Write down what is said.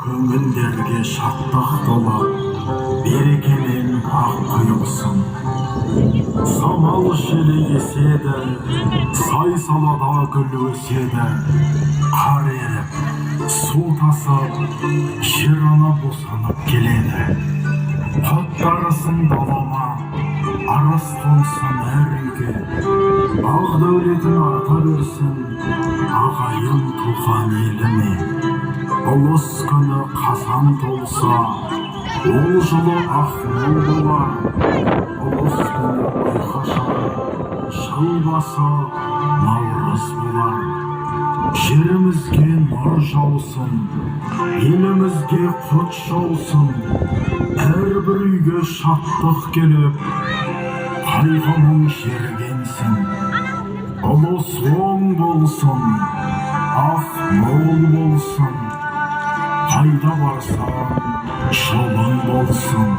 Көңілдерге шаттық толып, береке мен ақ құйылсын. Самал желі еседі, сай салада гүл өседі. Қар еріп, су тасып, жер ана босанып келеді. Құт дарысын далама, арыс қонсын әр үйге. Ақ дәулетің арта берсін, ағайын туған еліме. Ұлыс күні қазан толса, ол жылы ақ мол болар. Ұлыс күні ұйқашар, жыл басы наурыз болар. Жерімізге нұр жаусын, елімізге құт жаусын. Әрбір үйге шаттық келіп, қайғы мұң жергенсін. Ұлыс оң болсын, ақ мол болсын. Қайда барсаң, жолың болсын.